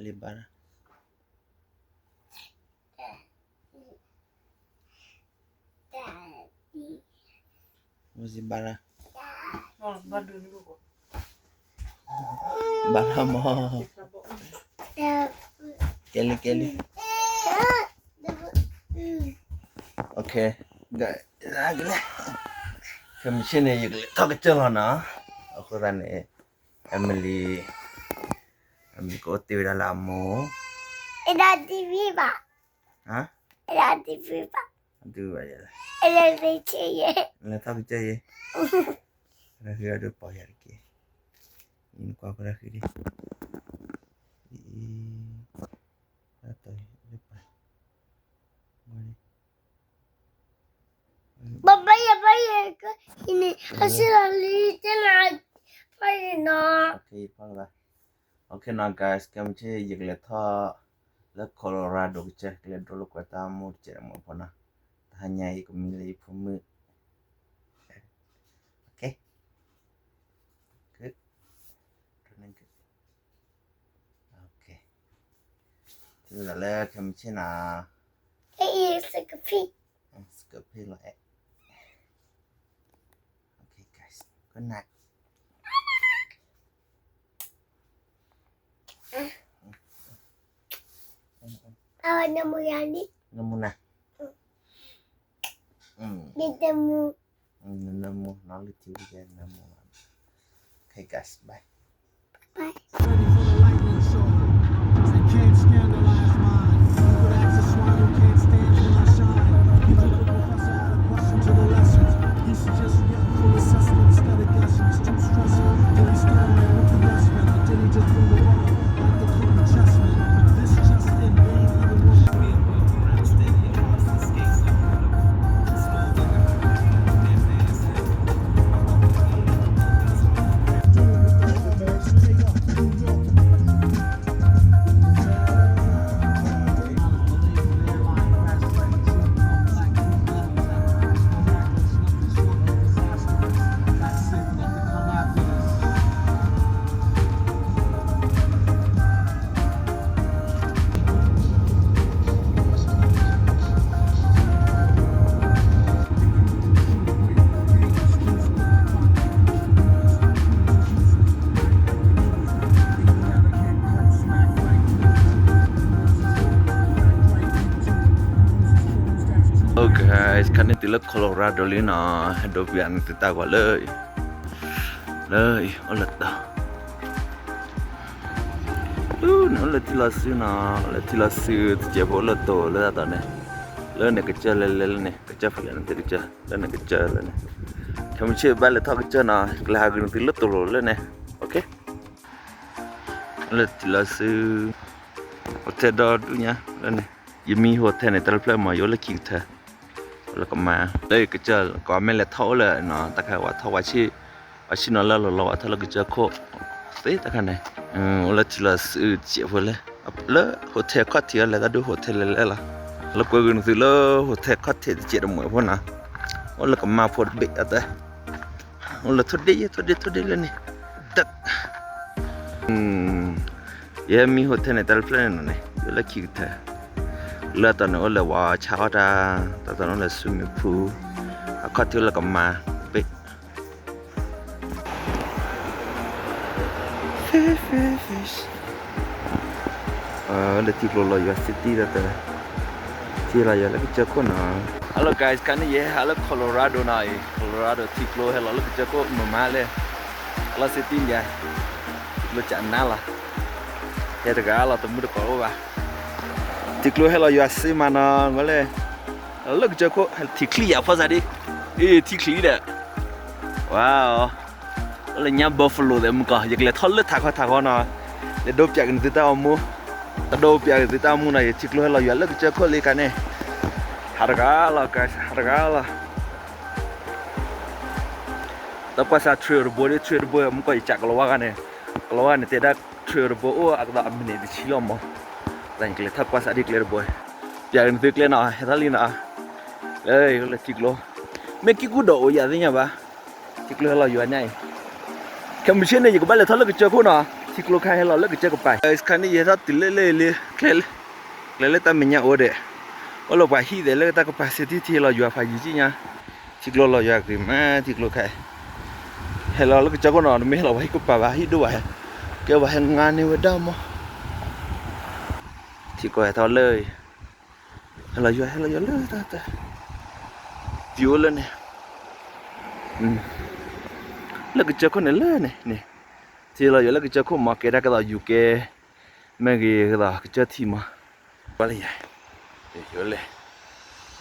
လံဘၣ်ဒၣ်, မ့ၢ်စံဘၣ်ဒၣ်, ဘၣ်ဒၣ်မး, ကဲလံ ကဲလံ. Okay, ခဲမုၢ်ဆ့ၣ်န့ၣ် ယကလဲၤထီၣ်ကစၢၢ်လီၤနီၤ. အဃိသတးန့ၣ် Emily, Emily ကအိၣ်တ့ၢ်ဝဲဒၣ်လၢအမိၢ်, အဲဒါ တီဗီ ဘၣ်, အဲဒါ တီဗီ ဘၣ်, အဲဒါ တီဗီ ဘၣ်, လဲၤထီၣ်ကစၢၢ်ယဲ, လဲၤထီၣ်ကစၢၢ်ယဲ, ရၢ်ဃံအဒိၣ်ပီယၤတက့ၢ်, နကွၢ်ကရၢ်ဃံဒံး, အံၤ ဘၣ်ဘၣ်ယဲ ဘၣ်ယဲ, အစလီၤလံ တလါ, ဘၣ်ယဲနီၤ. Okay, နီၤ guys, ခဲမုၢ်ဆ့ၣ် ယကလဲၤထီၣ်လၢ Colorado ကစၢၢ်, ကလဲၤဒိလၢကွဲးတၢ်မိၢ်တစဲးတမုၣ်ဖိနီၤ. တဟါညါအံၤ ကမံလၢယဖိမုၣ်. Okay, good, good. Okay, တုၤလၢခဲမုၢ်ဆ့ၣ်နီၤ. စကဖံ, စကဖံလီၤအဲ. Okay, guys, good night. အဝဲနမူယၤန့ၣ်, နမူနၤ, နမူ, နမူ, နီၢ်လံထံဝံၤကဲ နမူ. Okay, guys, bye. Bye. Ready for the lightning show. They can't scandalize mine. You could ask a swine who can't stand till I shine. You could put Professor out of question to the lessons. He suggests we get a full assessment instead of guessing. It's too stressful. Then he started with the yes men. Then he just blew the wall like the Clinton chess men. This just in, they ain't even worth Okay, ခါန့ၣ်တုၤလၢ Colorado လံနီၤ, ဟဲဒိပျးန့ၣ်သုတၢ်ဂီၤလၢ လၢအံၤ အိၣ်လၢတၢ် န့ၣ် အိၣ်လၢထံလီၤဆူနီၤ, အိၣ်လၢထံလီၤဆူ တစဲးဖိလၢတိၤလၢတၢ်တီၤန့ၣ်, လၢန့ၣ်ကစၢၢ်လဲၤလဲၤလၢန့ၣ်, ကစၢၢ်ဖဲလဲၣ်န့ၣ် သုကစၢၢ်, လၢန့ၣ်ကစၢၢ်လၢန့ၣ်, ခဲမုၢ်ဆ့ၣ်ဘၣ်လဲၤထီၣ်ကစၢၢ်နီၤ, ကလဲၤဟးဂ့ၤန့ၢ်သုလၢတိၤလီၤလၢန့ၣ်, okay, လၢထံလီၤဆူ hotel ဒီဒူၣ်ညါလၢန့ၣ်, ယမံ hotel န့ၣ် တၢ်တဖျၢၣ်မး ယအိၣ်လၢခံကထၢ, လၢကမါ, လၢယကစၢၢ် ကီးမ့ၢ်လဲၤထီၣ်အိၣ်လၢနီၤ, တၢ်ခါဝဲထီၣ်ဝဲဆံ, ဝဲဆံနီၤလၢလီၤလီၤ ဝဲထီၣ်လၢကစၢၢ်ခိၣ်, သ့တၢ်ခါန့ၣ်, အိၣ်လၢထံလီၤဆူတစဲးဖိလဲၣ်, လၢ hotel ခီၣ်ထံးအလဲၤတၢ်ဒုး hotel လဲၤလဲၣ်လီၤ, လၢကွဲဂ့ၤန့ၢ်သုလၢ hotel ခီၣ်ထံးတစဲးတမှဲးဖိနီၤ, အိၣ်လၢကမါဖိတဘ့ၣ်အတၢ် အိၣ်လၢထိၣ်ဒ့ၣ်ယဲ ထိၣ်ဒ့ၣ် ထိၣ်ဒ့ၣ်လၢန့ၣ်, တၢ်, ယဲမံ hotel န့ၣ် တၢ်တဖျၢၣ်န့ၣ်နီၤန့ၣ် ယအိၣ်လၢခံကထၢ, လၢတၢ်တီၤန့ၣ် အိၣ်လဲၤဝါဆါအီၣ်တၢ်, တၢ်တီၤန့ၣ် အိၣ်လဲၤ swimming pool, အခီၣ်ထံးအိၣ်လၢကမါတဘ့ၣ် လၢထံကျိလီၤယွၤ city တၢ်တၢ်, ထံလီၤယွၤလၢကစၢၢ်ခိၣ်နီၤ. Hello guys, ခါန့ၣ်ယဟဲဟးလၢ Colorado နီၤအံၤ, Colorado ထံကျိဟဲလီၤလၢကစၢၢ်ခိၣ် မုာ်မးလဲၣ်, အလီၢ် city န့ၣ်, ထံကျိကနါလီၤ, ဟဲတဂၤလီၤ တမုၢ်တကိးအိၣ်ဘၣ်, ထံကျိဟဲလီၤယွၤစ့မးနီၤ, ငိလဲၣ်, လၢကစၢၢ်ခိၣ် ထံချံယၤဖီစၢ်ဒံး, အ့ ထံချံဒီး, ဝါ အိၣ်လၢညါ Buffalo သဲးမုၢ်ကီၢ်, ယကလဲၤထီၣ်လၢထးခီထးခီနီၤ, လဲၤဒိပျးက့ၤန့ၢ်သုတၢ်အိၣ်မူ, တဒိပျးက့ၤသုတၢ်အိၣ်မူနီၤ, ယထံကျိဟဲလီၤယွၤလၢကစၢၢ်ခိၣ်လံခါန့ၣ်, ဟးတဂၤလီၤ guys, ဟးတဂၤလီၤ, တၢ်ကွၢ်စၢ် trail တဘိဒီး trail တဘိ မုၢ်ကီၢ်ယကးကလီၤဝါဂၤန့ၣ်, ကလီၤဝါဂၤန့ၣ် တဲဒၣ် trail တဘိအိၣ်အကဒီးအမံးနံးတဆံလီၤမး, သးကလဲၤထီၣ်ကွၢ်စၢ်ဒ် trail တဘိ, ပျးက့ၤန့ၢ်သုကျဲနီၤ, ဟဲထီၣ်လံနီၤ, လၢထံကျိ, မ့ၢ်ကံၢ်ကူၣ်ဒီးအိၣ်ယၤသ့ၣ်ညါဘၣ် ထံကျိဟဲလီၤယွၤညါအံၤ, ခဲမုၢ်ဆ့ၣ်န့ၣ် ယကဘၣ်လဲၤထီၣ်လၢကစၢၢ်ခိၣ်နီၤ, ထံကျိခါဟဲလီၤလၢကစၢၢ်ကပၤ, ခါန့ၣ်ယဲထီၣ်တုၤလၢလၢလၢ ကျဲလၢတၢ်မဲာ်ညါအိၣ်ဒဲး, အိၣ်လၢပှၤဟံၣ်သဲးလၢတၢ်ကပၤစ့ထံထံလီၤယွၤဖးယံၤကံညါ, ထံကျိလီၤယွၤဂ့ၤမး ထံကျိခါ, ဟဲလီၤလၢကစၢၢ်ခိၣ်နီၤ တမ့ၢ်ဟဲလီၤပှၤဟံၣ်ကပၤဘၣ် ဟံၣ်ဒိၣ်ဘၣ်ဟဲ, ကဲပှၤဟဲငါန့ၢ်ဝဲဒၣ်မး, ထံကျိဟဲထီၣ်လၢ ဟဲလီၤယွၤ ဟဲလီၤယွၤလၢတၢ်တၢ်, ပျိလၢန့ၣ်, လၢကစၢၢ်ခိၣ်န့ၣ်လၢန့ၣ်န့ၣ်, ထံလီၤယွၤလၢကစၢၢ်ခိၣ်မး ကဲဒၣ်ကသိးယူၤကဲ, မ့ၢ်ဂ့ၤကသိးကစၢၢ်ထံမး, ဘၣ်လၢယၤ, ယိၤလဲၣ်,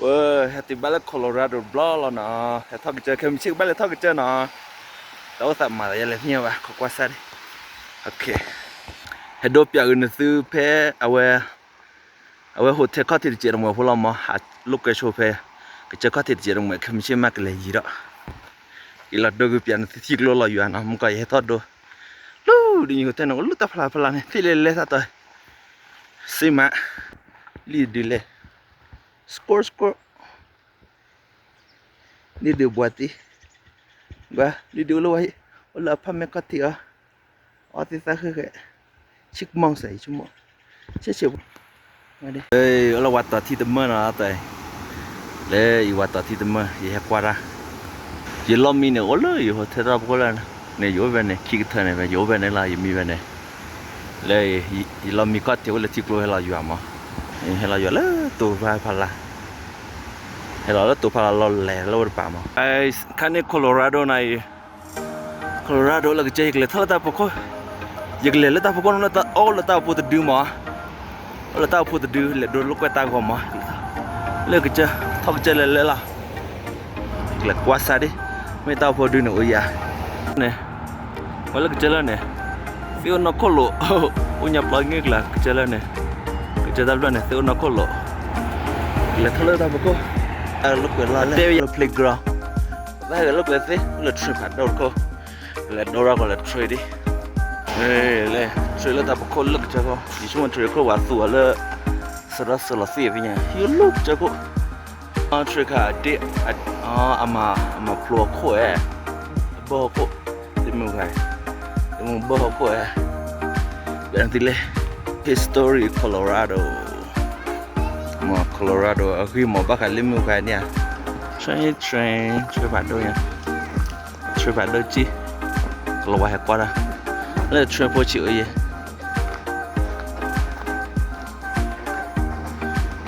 ဝဲ, ဟဲတုၤဘၣ်လၢ Colorado တဘျီလီၤနီၤ, ဟဲထီၣ်ကစၢၢ် ခဲမုၢ်ဆ့ၣ်ကဘၣ်လဲၤထီၣ်ကစၢၢ်နီၤ, တၢ်အိၣ်သးမၤသးယလဲၤသ့ၣ်ညါဘၣ် ခိးကွၢ်စၢ်ဒံး, ဟဲဒိပျးအုးနသုဖဲ, အဝဲ အဝဲ hotel ခီၣ်ထံးတစဲးတမှဲးဖိလီၤမး ဟးလိာ်ကွဲဆိဖဲ, ကစၢၢ်ခီၣ်ထံးတစဲးတမှဲး ခဲမုၢ်ဆ့ၣ်မးကလဲၤယံၤဒီး, ယလီၤဒိဂုာ်ပျးနသုထံကျိလီၤယွၤနီၤ မုၢ်ကီၢ်ယဟဲထီၣ်ဒိ, လၢဒ်န့ၣ် hotel န့ၣ် အိၣ်လၢတၢ်ဖျါဖျါန့ၣ် သ့ၣ်လဲၤလဲၤသးတီၤ, စ့မး, လံၣ်ဒုးလဲၣ်, score score, လံၣ်ဒုးဘှါတံၢ်, ဘှါ, လံၣ်ဒုးအိၣ်လၢဝဲ, အိၣ်လၢ apartment ခီၣ်ထံးအီၤ, အီသံသးဃဲဃဲ, ဆံကမီၤစဲး ယဆိကမိၣ်, ဆဲးဆဲး, အိၣ်လၢဝၤတီၤထံတမၢနီၤ, လၢအံၤဝၤတီၤထံတမၢ ယဟဲကွၢ်တၢ်, ယလီၢ်မံန့ၣ် အိၣ်လၢယ hotel တၢ်ပခိၣ်လၢ, န့ၣ် ယအိၣ်ဖဲန့ၣ် ခံကထၢန့ၣ်ဖဲ ယအိၣ်ဖဲန့ၣ်လီၤ ယမံဖဲန့ၣ်, လၢ, ယလီၢ်မံခီၣ်ထံးအိၣ်လၢထံကျိဟဲလီၤယွၤမး, ဟဲလီၤယွၤလၢတိၤဖးဖးလၢ် ဟဲလီၤလၢတိၤဖးလၢ်လီၤလဲၤလၢဝဲတပၤမး, ခါန့ၣ် Colorado နၤအံၤ, Colorado လၢကစၢၢ် ယကလဲၤထီၣ်လၢတၢ်ဖီခိၣ်, ယကလဲၤလၢတၢ်ဖီခိၣ်န့ၣ် အိၣ်လၢတၢ်အိၣ်ဖှိၣ်တဒုမး, အိၣ်လၢတၢ်အိၣ်ဖှိၣ်တဒု လဲၤဒိလိာ်ကွဲတၢ်ဂီၤမး, လၢကစၢၢ် ထီၣ်ကစၢၢ်လဲၤလဲၤလီၤ, လဲၤကွၢ်စၢ်ဒံး, မ့ၢ်တၢ်အိၣ်ဖှိၣ်ဒုန့ၣ်အိၣ်ယၤ, န့ၣ်, ဝဲလၢကစၢၢ်လၢန့ၣ်, သ့ၣ်အိၣ်နီၢ်ခိၣ်လိာ်, အိၣ်ညါပျီငဲၢ်ကျါ ကစၢၢ်လၢန့ၣ်, ကစၢၢ်တၢ်ဖျၢၣ်န့ၣ် သ့ၣ်အိၣ်နီၢ်ခိၣ်လိာ်, လဲၤထီၣ်လၢတၢ်ဖီခိၣ်, အလိာ်ကွဲလီၤလၢ playground, တၢ်ဟဲလိာ်ကွဲသ့ၣ် လၢ train ဖးဒိၣ်တခိၣ်, လဲၤဒိရၣ်ကီးလဲၤ train ဒံး, လဲၤ train လၢတၢ်ဖီခိၣ်လၢကစၢၢ်ခီ, ယဆိကမိၣ် train ခိၣ်ဝဲသူအီၤလၢ, စရီစရီသ့ၣ်ဖဲညါ ယလိာ်ကစၢၢ်ခိၣ် train ခါဒ့, အမၤဖျိဟီၣ်ခိၣ်ဧဲ, ဘၢဟီၣ်ခိၣ်, လၢမုၢ်ဂၤ, လၢမုၢ်ဘၢဟီၣ်ခိၣ်ဧဲ, ဘၣ်နသုလဲၣ်, History Colorado, မ့ၢ် Colorado အဂ့ၢ်မ့ၢ်ဘၣ်ဃးလၢမုၢ်ဂၤန့ၣ်ဧါ, train train train ဖးဒိၣ်ညါ, train ဖးဒိၣ်ကံ, ကလီၤဝါဟဲကွၢ်တၢ်, လၢ train ဖိဆံးအိၣ်ယဲ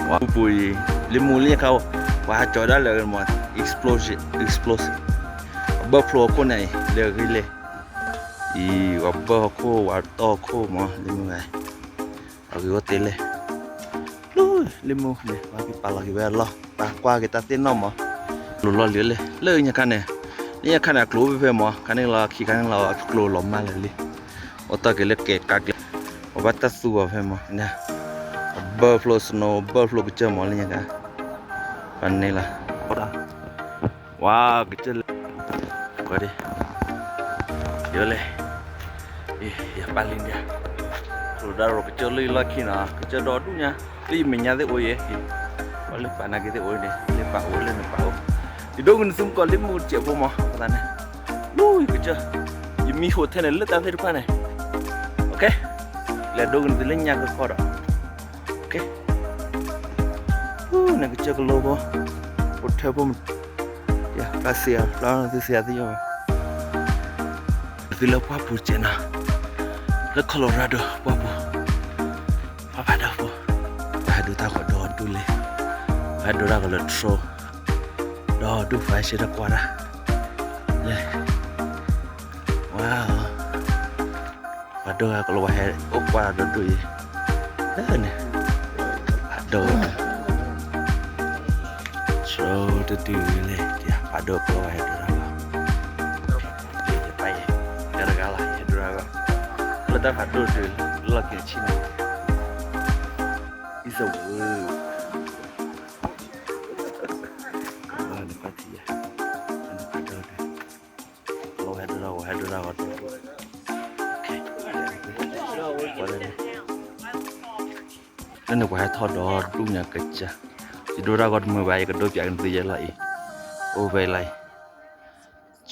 ဝဲပူၤအံၤ, လၢမုၢ်လၢညါခါ, ပှၤဟးကၠီၤဒၣ်လဲာ်မ့ၢ် explosive, explosive, အဘၢဖျိဟီၣ်ခိၣ်န့ၣ်အံၤ လၢအဂ့ၢ်လဲၣ်, အံၤ ပှၤဘၢဟီၣ်ခိၣ် ပှၤတီၢ်ဟီၣ်ခိၣ်မး လၢမုၢ်ဂၤ, အဂ့ၢ်အိၣ်တ့ၢ်လဲၣ်, လၢမုၢ်န့ၣ် ပှၤကပာ်လီၤက့ၤဝဲအလီၢ် ပှၤကွၢ်က့ၤတၢ်သ့ၣ်နီၣ်မး, လိၤလီၢ်လံၤလဲၣ် လၢညါခါန့ၣ်, လၢညါခါန့ၣ် အကျိၤအိၣ်ဖဲဖဲမး ခါန့ၣ်လီၤခံခါန့ၣ်လီၤ အကျိၤလီၤမၢ်လၢာ်လံ, အိၣ်တ့ၢ်က့ၤလၢကဲးကးကျဲး, ပှၤဘၣ်တၢ်သူအီၤဖဲမး, အဘၢဖျိ snow ဘၢဖျိကစၢၢ်မးလၢညါခါ, ပှၤန့ၣ်လီၤ ဝါ ကစၢၢ်လဲၣ်, ကွၢ်ဒံး, ယိၤလဲၣ်, ယပာ်လံန့ၣ်, ကျိၤဒၣ်ရီကစၢၢ်လၢယလီၢ်ခံနီၤ ကစၢၢ်ဒီဒူၣ်ညါ, လၢယမဲာ်ညါသ့ၣ်အိၣ်ယဲ, ပှၤလၢပာ်နာ်က့ၤသ့ၣ်အိၣ်န့ၣ် လၢပာ်အိၣ်လၢနပာ်အိၣ်, ယဒိကနၣ်သုမုၢ်ကီၢ်လၢမုၢ်တစဲးဖိမး ပသးန့ၣ်, လၢယကစၢၢ်, ယမံ hotel န့ၣ် လၢတၢ်သ့ၣ်တဖၣ်န့ၣ်, လဲၤဒိကနၣ်သုလၢညါကခီဒီး နကစၢၢ်ကလိဖိ, hotel ဖိ, ယကစၢၢ်ဖျါသုစံးသ့ၣ်ညါ, သုလၢပှၢ်ပူၤစဲးနီၤ, လၢ Colorado ပှၢ်ပူၤ, ပှၤဖးဒိၣ်ဖိ, ပှၤဟဲဒိတၢ်ဂီၤဒီဒူၣ်လံ, ပှၤဟဲဒိတၢ်ဂီၤလၢ train, ဒီဒူၣ် ပှၤဟဲဆှၢတၢ်ကွၢ်တၢ်, လဲၤ, ဝါ ပှၤဒိၣ်ဂၤကလီၤဝါဟဲအိၣ်ကွၢ်ဒီဒူၣ်အံၤ, လၢန့ၣ်, ပှၤဒိၣ်ဂၤ, ဆိတဒုလဲၣ်, ပှၤဒိၣ်ကလီၤဝါဟဲဒိတၢ်ဂီၤ, ယပၢ်ယဲ, တဂၤလီၤ ဟဲဒိတၢ်ဂီၤ, လၢတၢ်ဖးဒိၣ်ဒုး, လီၢ်ခံဆံန့ၣ်, အံၤစဝူ, နကွၢ်ထံယၤ, နကွၢ်ဒိၣ်ဒုး လီၤဝဲဟဲဒိတၢ်ဂီၤ ဟဲဒိတၢ်ဂီၤဒိၣ်, လၢန့ၣ် ပှၤဟဲထီၣ်ဒီဒူၣ်ညါကစၢၢ်, ယဒိတၢ်ဂီၤတမုာ်ဘၣ် ယကဒိပၠးကနၣ်သုယဲလီၤအံၤ, အိၣ်ဝဲလီၤအံၤ,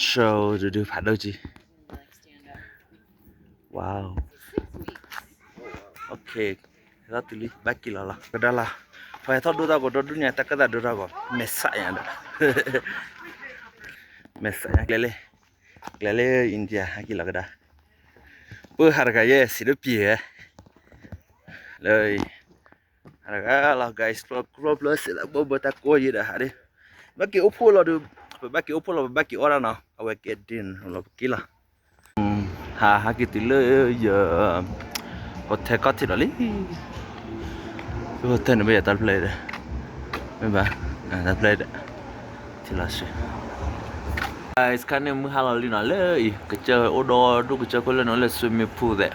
ဆိတဒုဖးဒိၣ်ကံ, ဝါ ကဲ, ဟဲထီၣ်တုၤလံ ဘၣ်က့ၤလီၤလီၤ ကဒါလီၤ, ပှၤဟဲထီၣ်ဒိတၢ်ဂီၤဒီဒူၣ်န့ၣ် တၢ်ကဲသးဒိတၢ်ဂီၤ မဲာ်ဆှးညါဒီး, မဲာ်ဆှးညါကျဲလဲၣ်, ကျဲလဲၣ် India ဟဲက့ၤလီၤကဒါ, ပၢ်ဟးတဂၤယဲၢ် စံးဒိၣ်ပျံၤဝဲ, လၢ ဟးတဂၤလီၤ guys ကျီကျီဖျၢၣ်စဲးလၢဘိဘၢတၢ်ကိးယံၤဒီးဟးဒ်, ဘၣ်က့ၤအိၣ်ဖှိၣ်လီၤဒီး, ပဘၣ်က့ၤအိၣ်ဖှိၣ်လီၤ ပဘၣ်က့ၤအီၣ်ဒၣ်နီၤ အဝဲကဲဒ်လီၤပက့ၤလီၤ, ဟးဟးက့ၤတုၤလၢယ hotel ကီၢ်ထံးဒီးလံ, hotel န့ၣ်မ့ၢ်ယတၢ်ဖျဲးဒီး, မ့ၢ်ဘၣ်, တၢ်ဖျဲးဒီး, ထံလီၤဆှံ guys ခါန့ၣ်မုၢ်ဟါလီၤလံနီၤ လၢအံၤ ကစၢၢ်အိၣ်ဒီဒူၣ် ကစၢၢ်ခိၣ်လၢနီၤ လၢ swimming pool သဲး,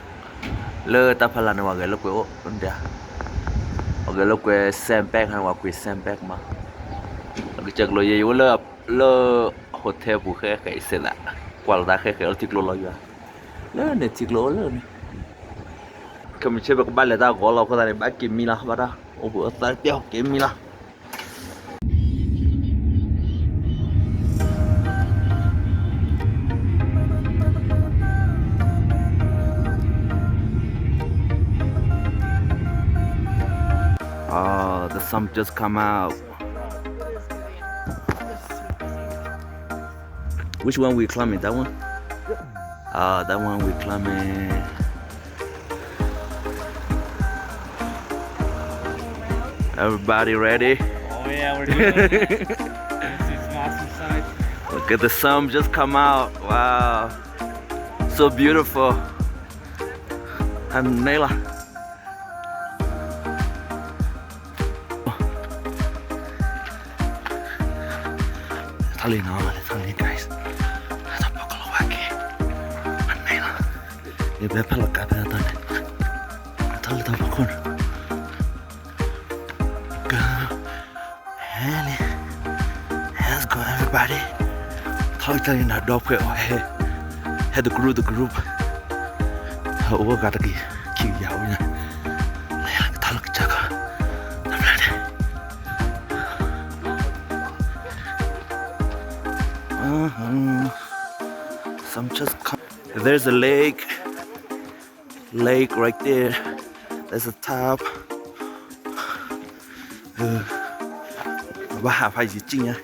လၢတၢ်ဖးလၢ်န့ၣ် ပှၤဂဲၤလိာ်ကွဲအိၣ်ဒၣ်, ပှၤဂဲၤလိာ်ကွဲ sandbag န့ၣ် ပှၤကွံာ် sandbag မး, ကစၢၢ်ကျိၤယဲ ယအိၣ်လၢ လၢ hotel ပူၤဃဲဃဲအံၤစဲးသး, ကွၢ်လီၤတၢ်ဃဲဃဲလၢထံကျိလီၤယွၤ, လၢန့ၣ်ထံကျိလၢန့ၣ်, ခဲမုၢ်ဆ့ၣ်ပကဘၣ်လဲၤတၢ်ဂီၤလီၤ အဃိသတးန့ၣ် ဘၣ်က့ၤမံလီၤ ဘၣ်တၢ်အိၣ်ဘှံးအိၣ်သါပျဲက့ၤမံလီၤ Oh, the sun just come out. Which one we climbing? That one? Ah, that one we climbing. Everybody ready? Oh yeah, we're doing it. This is awesome sight. Look at the sun just come out. Wow. So beautiful. ဟဲန့ၣ်လီၤ ထီၣ်လံနီၤ လဲၤထီၣ်လံ guys ဟဲထီၣ်ဖီခိၣ်လီၤဝဲက့ၤ ဟဲန့ၣ်လီၤ ယဘဲဖဲလီၤကါဖဲအတီၢ်န့ၣ် ထီၣ်လံထီၣ်ဖီခိၣ်န့ၣ် က ဟဲလံ Let's go everybody ထီၣ်လံတၢ်လံနီၤ ဒီပုၢ်ဝဲၢ်အိၣ်ဟဲ ဟဲ the group the group ဟဲအိၣ်ဂၤတက့ၢ် ခံကယၤအိၣ်ညါ လဲၤလၢကထီၣ်လၢကစၢၢ်ခီ တဖျၢၣ်ဒဲး Some just come. There's a lake. Lake right there. There's a top. ဘၣ်ဟးဖးယံၤကံၣ်ညါ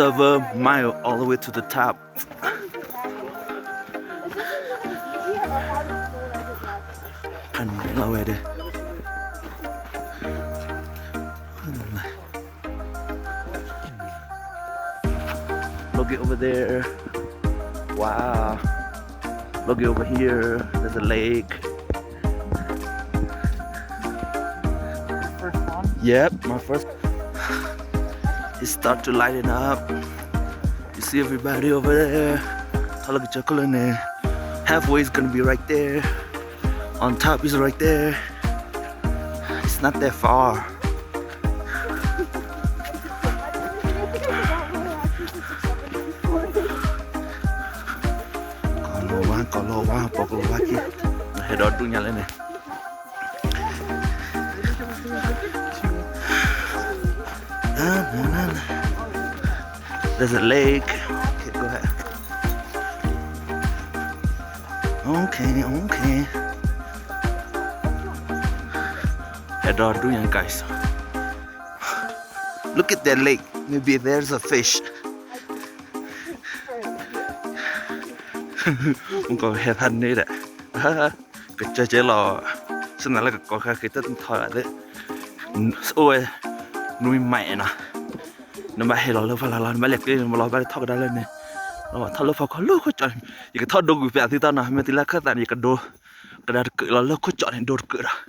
Seven mile all the way to the top. Hannah, over there. Look it over there. Wow. Look it over here. There's a lake. Yep, my first. It start to lighting up. You see everybody over there. Halfway is gonna be right there. On top is right there. It's not that far. ကီၢ်လီၤဝါ ကီၢ်လီၤဝါ ပီၢ်ကလီၤဝါခံ ဟဲဒီဒူၣ်ညါလၢန့ၣ် There's a lake. Okay, go ahead. Okay, okay. Head on, do young guys. Look at that lake. Maybe there's a fish. မ့ၢ်ကီးဟဲဖးန့ၣ်ဒီး ကစၢၢ်ကဲလီၤ စနၢလၢကကီၢ်ခါဃ့တၢ်ထီၣ်သ့ အိၣ်ဝဲ နွံမိုင်နီၤ နဘၣ်ဟဲလီၤလၢဖီလာ်လီၤ နဘၣ်လဲၤကျဲနဘၣ်လီၤဘၣ်လၢထီၣ်ကဒါလၢန့ၣ် လီၤဘၣ်ထီၣ်လၢဖီခိၣ်လၢခိၣ်ကၠီန့ၣ် ယကထီၣ်ဒိကွံာ်ဖဲအသုတၢ်နီၤ မ့ၢ်တုၤလၢခၢၣ်သးန့ၣ် ယကဒိ ကဒါတကုာ်လီၤလၢခိၣ်ကၠီန့ၣ် ဒိတကုာ်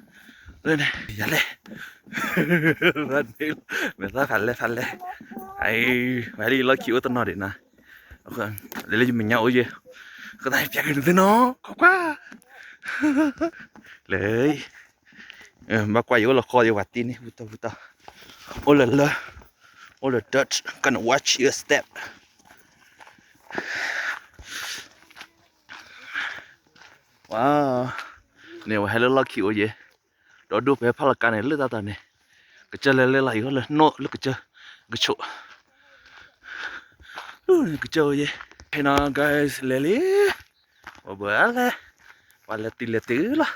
ဒီး လၢန့ၣ် ယၤလဲၣ် မဲာ်သၣ်ဖးလဲၢ်ဖးလဲၢ် အံၤ ဝဲလၢယလီၢ်ခံအိၣ်တနီၤဒံးနီၤ လၢလၢယမဲာ်ညါအိၣ်ယဲ ကသးပျဲက့ၤနသုနီၤ ကွၢ်ကွၢ် လၢ ဘၣ်ကွၢ်ယအိၣ်လၢဃီယဝၤတံၢ်န့ၣ် ဝံတီၢ်ဝံတီၢ် အိၣ်လၢလၢ အိၣ်လၢ dirt gonna watch your step ဝါ န့ၣ်ဝဲဟဲလၢလီၢ်ခံအိၣ်ယဲ ဒီဒူၣ်ဖဲဖီလာ်ကါန့ၣ် လၢတၢ်တၢ်န့ၣ် ကစၢၢ်လဲၤလဲၤလီၤအံၤလၢနီၣ်လၢကစၢၢ်, ကဆိး, ကစၢၢ်ယဲ, ဖဲနီၤ guys လဲၤလံ, ပှၤဘၣ်လဲၤ, ပှၤလဲၤတုၤလဲၤတုၤလီၤ,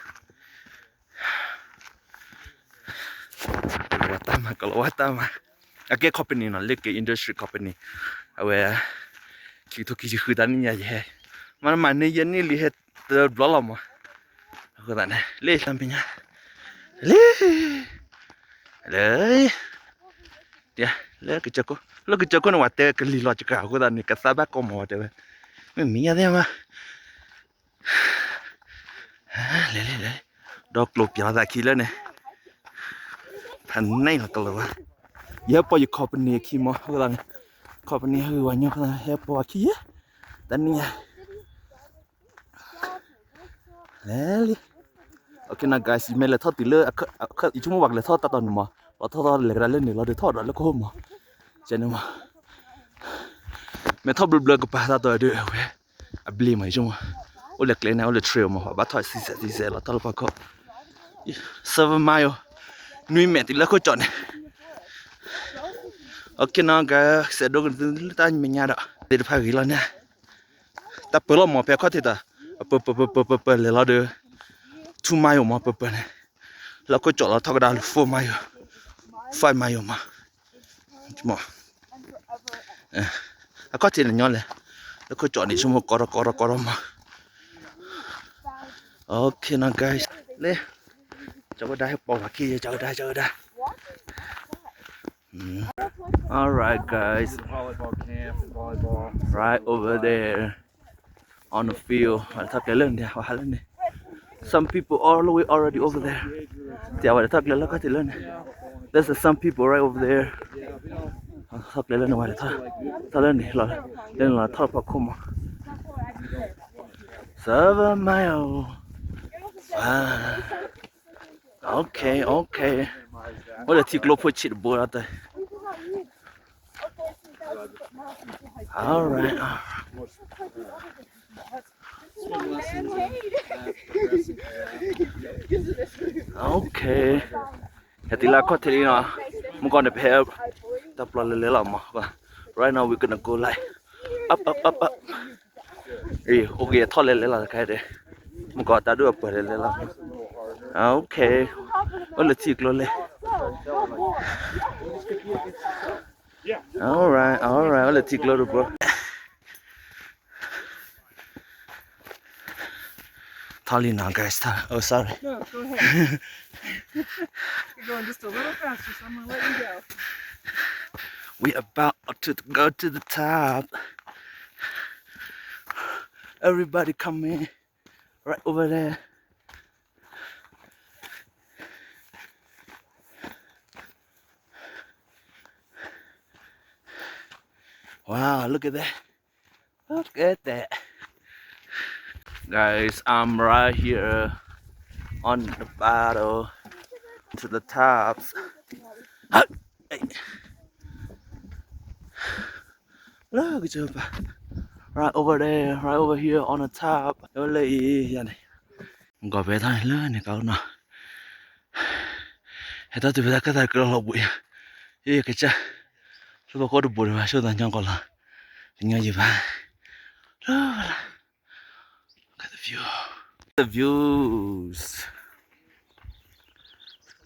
ကလီၤဝါတၢ်မၤ ကလီၤဝါတၢ်မၤ, အကဲ company နီၤ လ့က့ industry company, အဝဲ, ခံကထိခံဆံဃုတၢ်နံၣ်ညါယဟဲ, မၤမၤန့ၢ်ယဲန့ၢ်လံဟဲတဘျီလီၤမး, အဃိသတးန့ၣ် လၢလၢမဲာ်ညါ, လၢ လၢ, လၢကစၢၢ်ခိၣ် လၢကစၢၢ်ခိၣ်န့ၣ် ပှၤတဲကလံၤလီၤစှၤ အဃိသတးန့ၣ် ကသါဘၣ်ကိးမး ပှၤတဲဝဲ, မ့ၢ်မံၤညါသ့ၣ်မး, လဲၤလဲၤလဲၤ, ဒီးကျိၤပျီသးခံလၢန့ၣ်, ဖးန့ၢ်လီၤကလီၤဝါ, ယဟဲပိာ်ယ company အခံမး အဃိသတးန့ၣ်, company ဟဲဂုာ်ဝဲညီအဃိသတး ဟဲပိာ်အခံယဲ, တနံၤညါ လဲၤလံ, okay now guys ယမ့ၢ်လဲၤထီၣ်တုၤလၢ, ယဆိကမိၣ်ပှၤကလဲၤထီၣ်တၢ်တီၤန့ၣ်မး, ပှၤထီၣ်ထီၣ်လဲၤကဒါလၢန့ၣ်လီၤဒီးထီၣ်ဒီးလၢကဟိၣ်မး, ကဲန့ၣ်မး, မ့ၢ်ထီၣ်ဘျၢဘျၢကပၤတၢ်တီၤဒီးအဝဲ, အဘျ့မး ယဆိကမိၣ်, အိၣ်လၢကျဲန့ၣ် အိၣ်လၢ trail မး ပှၤဘၣ်ထီၣ်သံစဲးသံစဲးလီၤ ထီၣ်လၢဖီခိၣ်, seven mile, နွံမဲာ်တုၤလၢခိၣ်ကၠီၣ်န့ၣ်, okay now guys စဲးဒိကနၣ်လၢတၢ်မဲာ်ညါဒီး သ့ၣ်တဖၣ်ဂ့ၤလီၤန့ၣ်, တၢ်ပၢလီၤမး ဖဲခီၣ်ထံးတၢ်, အပၢပၢပၢပၢပၢပၢလဲၤလီၤဒီး, two mile မး ပၢပၢန့ၣ်, လၢခိၣ်ကၠီၣ်လီၤထီၣ်ကဒါလၢ four mile, five mile မး, မး, အခီၣ်ထံးန့ၣ်ညီလဲၣ်, လၢခိၣ်ကၠီၣ်န့ၣ် ဆိကမိၣ်ကီထီၣ်ကီထီၣ်ကီထီၣ်မး, okay now guys, လၢ, ကၠီၤဝဲဒၣ်ဟဲပိာ်ဝဲခံယဲ ကၠီၤဝဲဒၣ် ကၠီၤဝဲဒၣ်, All right, guys. Right over there on the field. ဝဲထီၣ်ကျဲလၢန့ၣ်, ဝဲဟးလၢန့ၣ်. Some people all the way already over there. တဲဝဲထီၣ်ကျဲလၢခီၣ်ထံးလၢန့ၣ်. There's some people right over there. ထီၣ်ကျဲလၢန့ၣ် ဝဲထီၣ်, ထီၣ်လၢန့ၣ်လီၤ, လၢန့ၣ်လီၤထီၣ်ဖီခိၣ်မး. Seven mile. Wow. Okay, okay. အိၣ်လၢထံကျိဖိဆံးတဘိလီၤတဲ. All right. Okay. ဟဲတုၤလၢခီၣ်ထံးလံနီၤ. မုၢ်ကီၢ်န့ၣ် ဖဲတၢ်ပျီလဲၤလဲၤလီၤမး. Right now we're gonna go like up, up, up, up. အံၤ အိၣ်က့ၤထီၣ်လဲၤလဲၤလီၤတခါဒဲး, မုၢ်ကီၢ်တၢ်ဒိၣ်အပှဲၤလဲၤလဲၤလီၤ. Okay. အိၣ်လၢထံကျိလဲၣ်. All right, all right. အိၣ်လၢထံကျိတဘိ. ထီၣ်လံနီၤ guys. Oh, sorry. No, go ahead. You're going just a little faster, so I'm gonna let you go. We about to go to the top. Everybody come in. Right over there. Wow, look at that. Look at that. Guys, I'm right here on the bottom to the tops. Hey. Look at you. Right over there, right over here on the top. လၢအံၤယၤန့ၣ်. မုၢ်ကီၢ်ဖဲထီၣ်န့ၣ်လၢန့ၣ်ကီးနီၤ. ဟဲထီၣ်တုၤဖဲတၢ်ကဲသးကလီၤလီၤဘှံးယၤ. ယကစၢ်, လၢပခိၣ်တဘိဒံးဘၣ် ဆိသးညီကီးလီၤ. တညီယံၤဘၣ်. Look at the view. The views.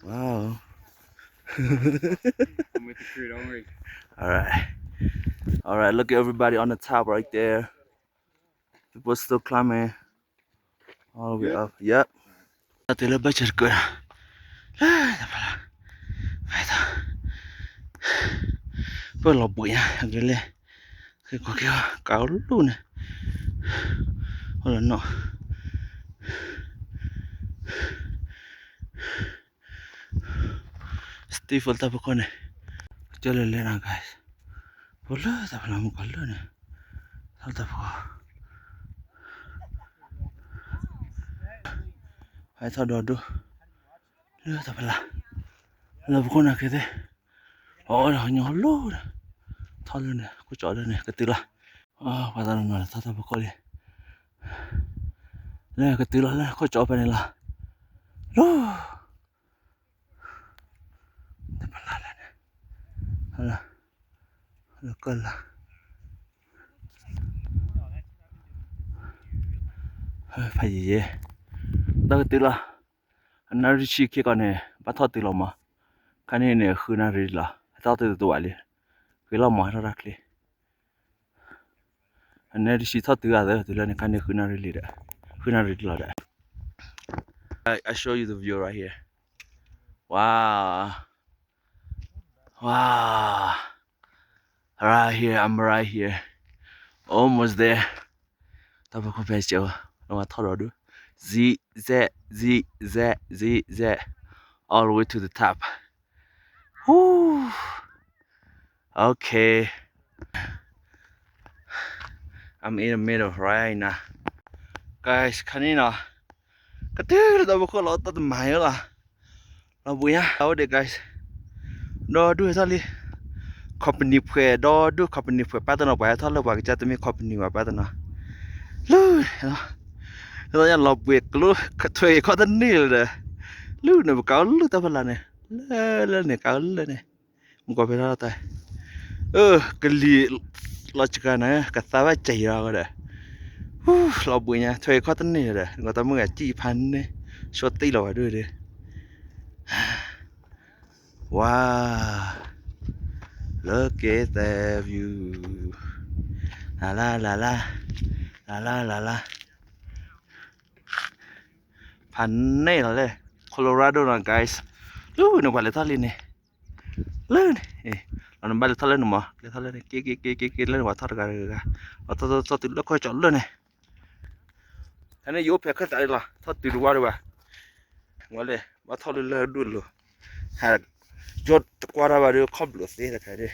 Wow. I'm with the crew, don't worry. All right. All right, look at everybody on the top right there. People still climbing. All the way up. Yep. တၢ်တုၤလၢဘၢၣ်စၢၤတကၢၢ်, လၢတၢ်ဖီလာ်, ဖဲထီၣ်, ပၢၢ်လီၤဘှံးညါ အကလဲၣ်, ကဲကီကဲကးလူၢ်န့ၣ်, အိၣ်လီၤနီၤ. Steeple တၢ်ဖီခိၣ်န့ၣ်, ကစၢ်လဲၤလဲၤနီၤ guys. ဖိလၢတၢ်ဖီလာ်မုၢ်ကီၢ်လၢန့ၣ်, ထီၣ်တၢ်ဖီခိၣ်, ဟဲထီၣ်ဒီဒိၣ်, လၢတၢ်ဖီလာ်, လၢဖီခိၣ်န့ၣ်က့ၤသ့ၣ်, အီၣ်ဒီးညီလိၣ်ဒီး, ထီၣ်လၢန့ၣ် ခိၣ်ကၠီလၢန့ၣ် ကတုၤလီၤ, ပှၤတနီၤနီၤထီၣ်တၢ်ဖီခိၣ်လံ, လၢကတုၤလီၤလၢခိၣ်ကၠီဖဲန့ၣ်လီၤ, လၢ တၢ်ဖီလာ် လၢကၢၢ်လၢ ဖးယံၤယဲ ဒီးကတုၤလီၤ. အနၣ်ရံၣ်ဆံခံကီးန့ၣ် ဘၣ်ထီၣ်တုၤလီၤမး, ခါန့ၣ်န့ၣ် ဃုနၣ်ရံၣ်လီၤ, ဟဲထီၣ်တုၤတဝးလံ, ဂ့ၤလီၤမး ဟဲထီၣ်တၢ်ချ့ အနၣ်ရံၣ်ဆံထီၣ်တုၤအသး တုၤလၢန့ၣ် ခါန့ၣ် ဃုနၣ်ရံၣ်လံဒီး, ဃုနၣ်ရံၣ်လီၤဒီး. I, I show you the view right here. Wow. Wow. Right here, I'm right here. Almost there. တၢ်ဖီခိၣ်ဖဲစဲးဝဲ, နဝဲထီၣ်ဒီးဒု, zigzag, zigzag, zigzag, all the way to the top. Woo. Okay. I'm in the middle right now. Guys, ခါန့ၣ်နီၤ, ကတုၤလၢတၢ်ဖီခိၣ်လီၤ တၢ်တမၤယလီၤ. လီၤဘှံးညါ အဝဲဒၣ် guys, ဒီဒူၣ်ဟဲထီၣ်လံ, company ဖှဲး ဒီဒူၣ် company ဖှဲး ပၢ်တနီၤ ပှၤဟဲထီၣ်လၢပှၤကစၢ်တမ့ၢ် company ဘၣ် ပၢ်တနီၤ, လၢ လီၤဘှံးကျိ ထွဲဂ့ၤခီၣ်တန့ၢ်လၢၤဒီး, လၢန့ၣ် ပကးအိၣ်လၢတၢ်ဖီလာ်န့ၣ်, လၢလၢန့ၣ် ကးအိၣ်လၢန့ၣ်, မုၢ်ကီၢ်ဖဲထီၣ်တၢ်, အၢ ကလံၤ လီၤစှၤနၤ ကသါဘၣ်စဲးယံၤလီၤဒီး, လီၤဘှံးညါ ထွဲဂ့ၤခီၣ်တန့ၢ်လၢၤဒီး နကီၢ်တၢ်မုၢ်ဂၤစံၣ်ဖးန့ၣ်, ဆှီတ့ၢ်လီၤဝဲဒၣ်ဒီး Wow. Look at the view. လၢ်လၢ်လၢ်လၢ်, လၢ်လၢ်လၢ်လၢ်, ဖးန့ၢ်လီၤလဲၣ်, Colorado နီၤ guys, လၢန့ၣ်ပှၤလဲၤထီၣ်လံန့ၣ်, လၢန့ၣ်, လီၤနဘၣ်လဲၤထီၣ်လၢန့ၣ်မး လဲၤထီၣ်လၢန့ၣ် က့က့က့က့က့ လၢန့ၣ်ပှၤထီၣ်တဂၤတဂၤ, လီၤထီၣ်ထီၣ်ထီၣ်တုၤလၢခီၣ်ကၠီလၢန့ၣ် တၢ်န့ၣ်ယအိၣ်ဖဲခၢၣ်သးဒ်လီၤ ထီၣ်တုၤတဝါဒံးဘၣ်, ဝဲလဲၣ် ဘၣ်ထီၣ်လၢလၢဒိၣ်လိၤ, ဟဲ, ယိတကွၢ်တၢ်ဘၣ်ဒီး ခီၣ်ဘျိးသ့တခါဒံး,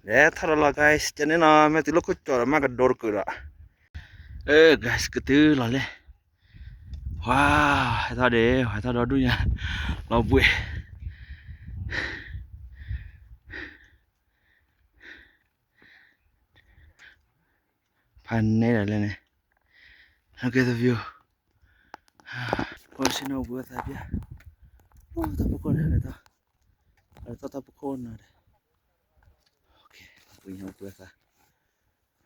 လဲၤထီၣ်ဒီးလီၤ guys, ကန့ၣ်နီၤ မ့ၢ်တုၤလၢခိၣ်ကၠီဒီး မ့ၢ်ကဒိတကုာ်ဒီး, အၢ guys ကတုၤလီၤလဲၣ်, ဝါ, ဟဲထီၣ်ဒီး ဟဲထီၣ်ဒီဒူၣ်ညါ, လီၤဘှံး ဖးန့ၢ်ဒၣ်လဲၣ်န့ၣ်, look at the view, ကီၢ်စ့ၢ်နီၣ်ဘှံးဝဲသးပျၢ်, အိၣ်တၢ်ဖီခိၣ်န့ၣ်လဲၣ်တၢ်, လဲၣ်တၢ်တၢ်ဖီခိၣ်နီၤဒီး, ဘှံးညါဘှံးဝဲသး ကီၢ်လီၤ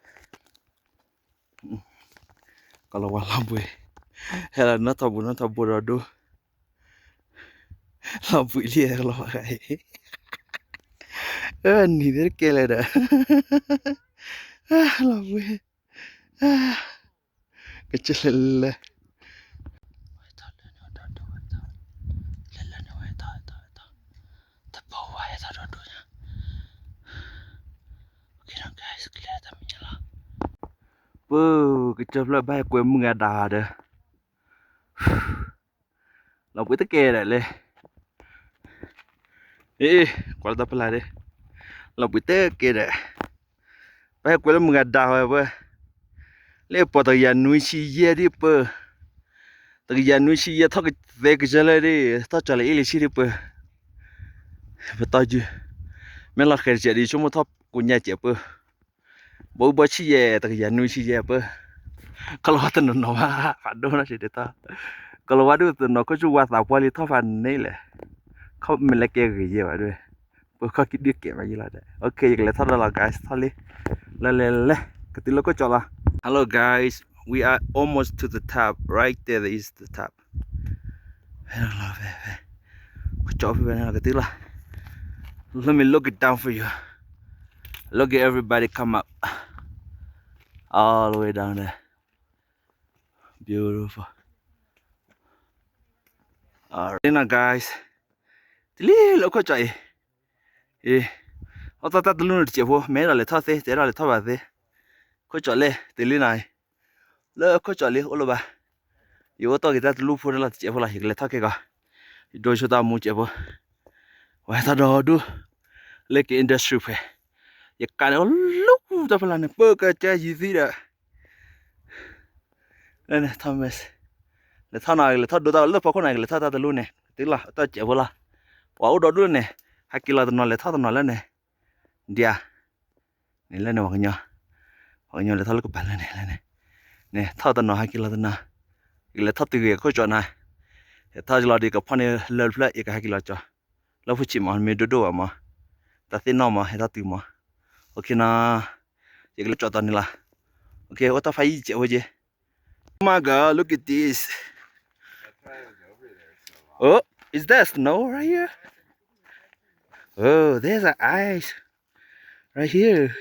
ဝါလီၤဘှံး, ဟဲလီၤနီၣ်ထီၣ်ဘိနီၣ်ထီၣ်ဘိဒီးဒိ, လီၤဘှံးလံကီၢ်လီၤဝါဂၤအံၤ, အၢ နံၤသ့ၣ်တကဲလၢၤဒီး, လီၤဘှံး, ကစၢၢ်လဲၤလဲၤ, လၢလၢန့ၣ်ဝဲထီၣ်ထီၣ်ထီၣ်, တဘိဝဲဟဲထီၣ်ဒီဒူၣ်ညါ, ကလဲၤတၢ်မံၤညါလီၤ, ပၢ် ကစၢၢ်ဖျၢၣ်ဘၣ်ဟဲကွဲမုၢ်ဂၤဒၣ်ဒီး လီၤဘှံးတကဲဒီးလဲၣ်, အ့ ကွၢ်လၢတၢ်ဖီလာ်ဒီး, လီၤဘှံးတကဲဒီး, ဘၣ်ဟဲကွဲလၢမုၢ်ဂၤဒၣ်ဝဲပၢ်, လၢပှၤတကယၤနွံဆံယဲၢ်ဒံးပၢ်, တကယၤနွံဆံယဲၢ်ထီၣ်ကသဲကစၢၢ်လၢဒံး ထီၣ်ကၠီၤလၢအ့ၣ်လံဆံဒံးပၢ်, ပတီၢ်ယုၢ်, မ့ၢ်လီၤဃဲၤတစဲးဒံး ဆိကမိၣ်ထီၣ်ကိးညါစဲးပၢ် ဘီဘီဆံယဲၢ် တကယၤနွံဆံယဲၢ်ပၢ်, ကီၢ်လီၤဝါတနီၤနီၤဘၣ် ဖးဒိၣ်နီၢ်ဆံးဒဲးထီၣ်, ကီၢ်လီၤဝါဒုးတနီၤ ခိၣ်ဆူၣ်ဝါသးပှၢ်လံထီၣ်ဖးန့ၣ်လဲၣ်, ခီမ့ၢ်လဲၣ်ကဲဂ့ၤယဲၢ်ဘၣ်ဒုး, ပၢ်ခီၣ်ကံဒုးကဲမးယဲၢ်လီၤဒီး okay ယကလဲၤထီၣ်ဒီးလီၤ guys ထီၣ်လံ, လဲၤလဲၤလဲၤ ကတုၤလၢခိၣ်ကၠီလီၤ, hello guys, we are almost to the top, right there is the top. ဖဲလီၤဖဲဖဲ, ကစၢ်ဖဲဖဲန့ၣ်ကတုၤလီၤ, let me look it down for you, look at everybody come up, all the way down there, beautiful, alright now guys, တလံလၢခိၣ်ကၠီအံၤ, အ့, အီၣ်သီၣ်တၢ်တလူၢ်န့ၣ်တစဲးဖိ မ့ၢ်အဲၣ်ဒိးလဲၤထီၣ်သ့ တအဲၣ်ဒိးလဲၤထီၣ်ဘၣ်သ့, ခိၣ်ကၠီလဲၣ် တလံနၤအံၤ, လၢခိၣ်ကၠီလံ အိၣ်လၢၤဘၣ်, ယအိၣ်တီၢ်က့ၤတၢ်တလူၢ်ဖိလီၤ တစဲးဖိလီၤ ယကလဲၤထီၣ်က့ၤကီး, ယဒိဆိတၢ်မူစဲးဖိ, ဝဲတၢ်ဒီဒူၣ်, လၢက့ၤ industry ဖဲ, ယကးန့ၣ်အိၣ်လၢတၢ်ဖီလာ်န့ၣ် ပၢ်ကစၢ်ယံၤသံဒီး လၢန့ၣ် Thomas, လဲၤထီၣ်နီၤ လဲၤထီၣ်ဒိတၢ်လၢဖီခိၣ်န့ၣ် ကလဲၤထီၣ်တၢ်တလူၢ်န့ၣ် တုၤလီၤ တၢ်စဲးဖိလီၤ, ပှၤအိၣ်ဒီဒူၣ်လၢန့ၣ်, ဟဲက့ၤလီၤတနီၤ လဲၤထီၣ်တနီၤလၢန့ၣ်, ဒ်ဧါ, န့ၣ်လၢန့ၣ် ပှၤကညီ, ပှၤကညီလဲၤထီၣ်လၢကပၤလၢန့ၣ်လၢန့ၣ်, န့ၣ်ထီၣ်တနီၤ ဟဲက့ၤလီၤတနီၤ, ယကလဲၤထီၣ်တုၤဂ့ၤခိၣ်ကၠီနၤ, ယထီၣ်လီၤဒံးကဖီၣ်န့ၣ်လၢတဖျၢၣ် ယကဟဲက့ၤလီၤကၠီ, လၢ လၢဖိဆံးမး မ့ၢ်ဒိၣ်ဒိၣ်ဘၣ်မး, တၢ်သ့ၣ်နီၣ်မး ဟဲထီၣ်တုၤမး, အိၣ်ခ့နီၤ, ယကလဲၤကၠီၣ်တီၤန့ၣ်လီၤ, အိၣ်ခ့ အိၣ်တၢ်ဖးယံာ်ကဲးဝဲက့ၤ, Oh my God, look at this. Oh, is that snow right here? Oh, there's an ice right here.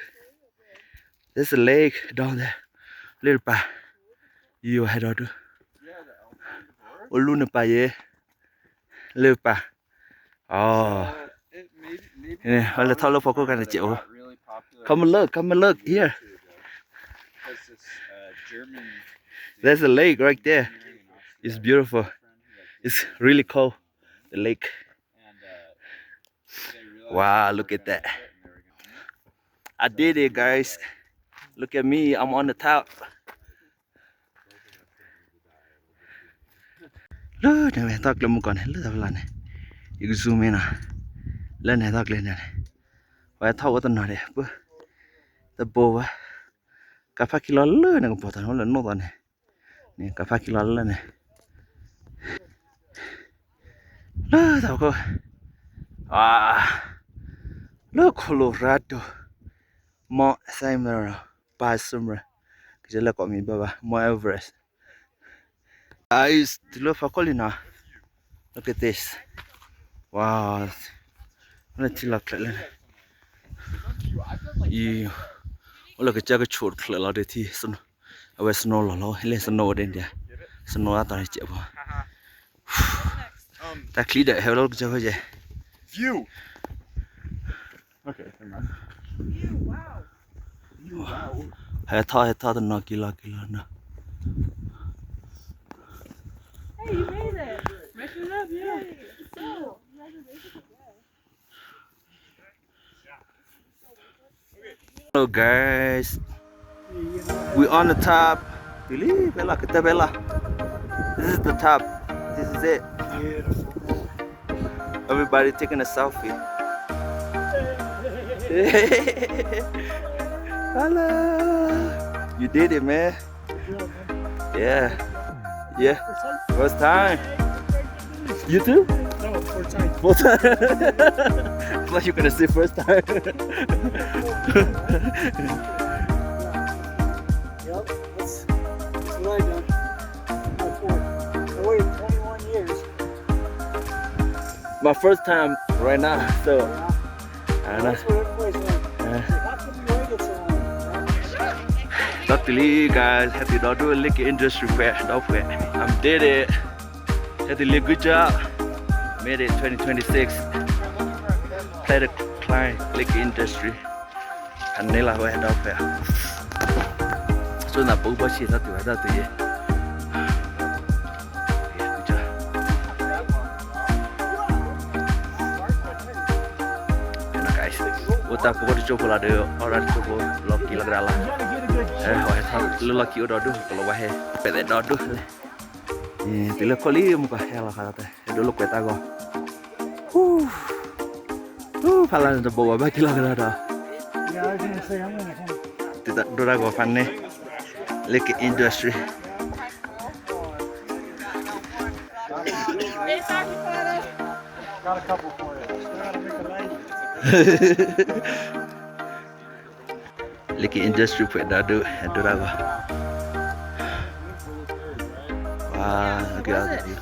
There's a lake down there. လၢတပၤ, ယဟဲဒီးဒု, အိၣ်လူန့ၣ်ပၤယဲ, လၢတပၤ, အလဲၤထီၣ်လၢဖီခိၣ်ခါန့ၣ်ကဲးဝဲ, Come and look, come and look here. There's a lake right there. It's beautiful. It's really cold, the lake. Wow, look at that. I did it, guys. Look at me, I'm on the top. လၢန့ၣ်ဝဲ ဟဲထီၣ်ကျဲမုၢ်ကီၢ်န့ၣ် လၢတၢ်ဖီလာ်န့ၣ်, ယက zoom in နီၤ, လၢန့ၣ်ဟဲထီၣ်ကျဲန့ၣ်န့ၣ်, ဝဲထီၣ်ဝဲတနီၤဒီး ပှၤ, တဘိဝဲ, ကဖးခံလီၤလၢန့ၣ်ကပီၤတၢ်န့ၣ် လၢနိၣ်သီန့ၣ်, န့ၣ်ကဖးခံလီၤလၢန့ၣ် လၢတၢ်ဖီခိၣ်, လၢ Colorado, Mount Samuel, Pass Summer, ကစၢ်လၢကိးမံၤဘၣ်ဘၣ် Mount Everest. Guys, တုၤလၢဖီခိၣ်လံနီၤ, look at this. Wow, လၢထံလီၤချၢးလၢန့ၣ်, အံၤ, အိၣ်လၢကစၢ်ကဆိးတချၢးလီၤဒီးထံ, အဝဲ snow လီၤလီၤ, လၢ snow အိၣ်ဒ်န့ၣ်, snow အတီၤန့ၣ်ကဲးဖိ, တၢ်ချံဒီးဟဲဝဲလၢကစၢ်ဖဲယဲ, Hey, you made it. Raise it up, yeah. Hello guys, we on the top. Believe, Bella, get the Bella. This is the top. This is it. Everybody taking a selfie. Hello. You did it, man. Yeah. Yeah. First time. You too? No, four times. Four times. I thought you were gonna say first time. Yep, that's, that's what I done. I waited twenty-one years. My first time right now, so. Yeah. I know. That's what everybody's like. Yeah. Like, how come you waited so long? Talk to you guys. Happy ဒီဒူၣ် Lake Industry ဖဲ ဒီဖဲ I'm did it. Happy လံ good job. Made it twenty twenty-six. Play the climb Lake Industry. ဖးန့ၢ်လီၤဝဲဒီဖဲ ဆိနၢ်ပူၤဘၣ်ဆံးသးတုၤဝဲဒၣ်တုၤယဲ အိၣ်တၢ်ဖိတကၠိဖိလီၤဒီး အီၣ်ရၣ်တကၠိဖိ လီၢ်ခံလီၤကဒါလီၤ လၢလီၢ်ခံအိၣ်ဒီဒူၣ် ကလီၤဝါဟဲ ပဲာ်သဲးဒီဒူၣ်လဲၣ် တုၤလၢခိၣ်လံ မုၢ်ကီၢ်ဟဲလီၤခါလီၤတဲ ဟဲဒိၣ်လိာ်ကွဲတၢ်ဂီၤ ဖးလၢ်န့ၣ်တဘိးဘၣ်ဘၣ်က့ၤလီၤကဒီးဒီး ဒိၣ်တၢ်ဂီၤဖးန့ၣ် Lake Industry. Lake Industry ဖဲဒၣ်ဒိၣ် ဟဲဒိၣ်တၢ်ဂီၤ Wow, look at all the view.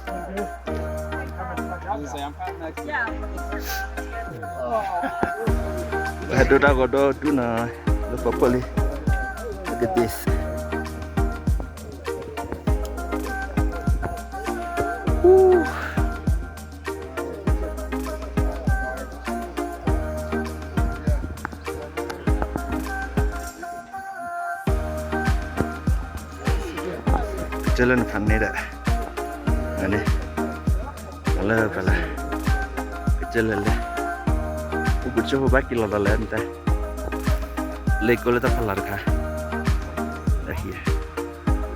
Hado dago do duna. Look properly. Look at this. Woo. ကစၢၢ်လၢနဖးန့ၣ်ဒီး န့ၣ် လၢဖဲလဲၣ် ကစၢၢ်လၢလဲၣ် အိၣ်ကစၢၢ်ဖိဘၣ်က့ၤလီၤဒီးလဲၣ်နတဲ လ့ကိလၢတၢ်ဖးလၢ်တခါ လ့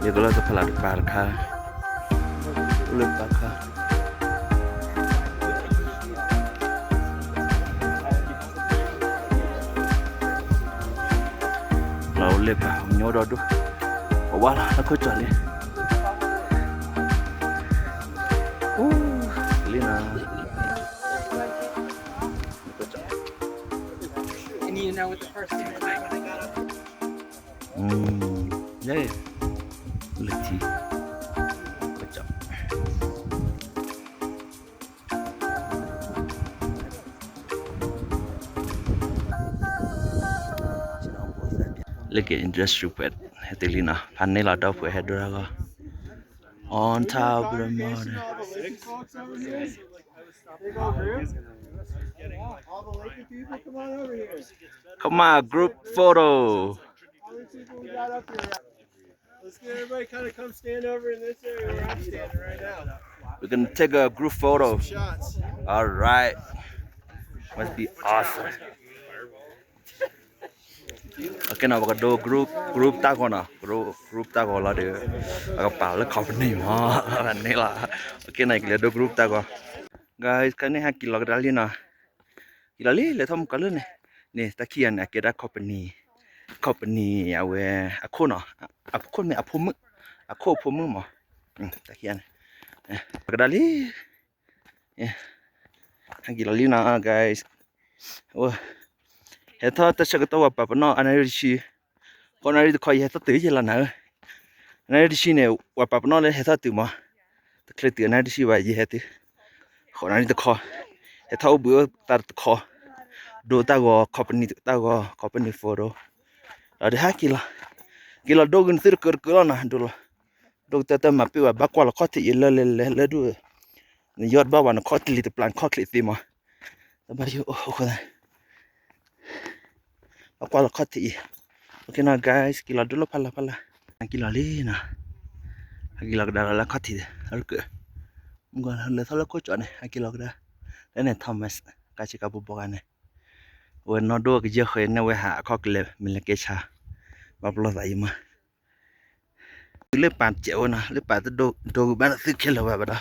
ကိလၢတၢ်ဖးလၢ်တပၤတခါ အိၣ်လၢပၤတခါ လီၤအိၣ်လၢပၤ မညီဒီဒိၣ် ပဝါလီၤ လၢခိၣ်ကၠီၤလံ လံနၤ Now with the first thing that I got up. อืม เย้ လၢထံ ကစီၣ် လၢက industrial park ဟဲတုၤလံနီၤ ဖးန့ၢ်လီၤဒီပုၢ်ဝဲၢ်ဟဲဒိတၢ်ဂီၤ on top of the mountain. All the Laker people, come on over here. Come on, group photo. All these people we got up here. Let's get everybody kind of come stand over in this area where I'm standing right now. We're gonna take a group photo. Some shots. All right. Must be awesome. Okay နီၤ ပကဒိ group group တၢ်ဂီၤနီၤ group group တၢ်ဂီၤလီၤဒီး အကပာ်လၢ company မး န့ၣ်လီၤ okay နီၤ ယကလဲၤဒိ group တၢ်ဂီၤ guys ခါန့ၣ် ဟဲက့ၤလီၤကဒါလံနီၤ က့ၤလီၤလံ လဲၤထီၣ်မုၢ်ကီၤလၢန့ၣ် န့ၣ် တၢ်ခံဂၤန့ၣ် အကဲဒၣ် company company အဝဲ အခိၣ်နီၤ အခိၣ်မ့ၢ်အဖိမုၣ် အခိၣ်အဖိမုၣ်မး တၢ်ခံဂၤန့ၣ် ကဒါလံ ဟဲက့ၤလီၤလံနီၤ guys ဟဲထီၣ်တၢ်ဆၢကတီၢ်ဝဲပာ်ပနီၣ် အနၣ်ရံၣ်တဆံ ဃိးနၣ်ရံၣ်တခီ ယဟဲထီၣ်တုၤယဲလီၤနၤဧၢ အနၣ်ရံၣ်တဆံန့ၣ် ဝဲပာ်ပနီၣ်လၢဟဲထီၣ်တုၤမး တချုးတုၤအနၣ်ရံၣ်တဆံဘၣ် ယဟဲတုၤ ဃိးနၣ်ရံၣ်တခီ ဟဲထီၣ်အိၣ်ဘှံးအိၣ်သါတခီ ဒိတၢ်ဂီၤ company တၢ်ဂီၤ company photo ဒီးဟဲက့ၤလီၤ က့ၤလီၤဒိကနသုတကၢတကၢလီၤနၤ ဒိလီၤ ဒိကတၢၢ်တၢၢ်မၤပ့ၢ်ဝဲ ဘၣ်ကွၢ်လီၤခီၣ်ထံးအံၤလၢလဲၤလဲၤလၢဒိၣ် နယီၢ်တဘၣ်ဝဲ နခီၣ်တလံၤတပျၢ် နခီၣ်ချံးသ့မး တဘၣ်ယိၣ်အိၣ်ဃိသး ဘၣ်ကွၢ်လီၤခီၣ်ထံးအံၤ okay နီၤ guys က့ၤလီၤဒိလီၤဖးလီၤဖးလီၤ ဟဲက့ၤလီၤလံနီၤ ဟဲက့ၤလီၤကဒါလီၤလၢခီၣ်ထံး အရကၢၢ် မုၢ်ကီၤလၢထီၣ်လၢခိၣ်ကၠီန့ၣ် ဟဲက့ၤလီၤကဒါ လၢန့ၣ် Thomas ကးဆ့ကၤဘိဘီဂၤန့ၣ် ဝဲနီၢ်ဒိၣ်ကယဲၢ်ဃဲန့ၣ် ဝဲဟးအခီၣ်ကလဲၤ မ့ၢ်လဲၤကဲဆါ ဘၣ်ပလီၢ်သးယံၤမး သုလၢပၢ်တစဲးဝဲနီၤ လၢပၢ်တဒိ ဒိဂုၤဘၣ်နသုခဲလၢာ်ဝဲဘၣ်ဒီး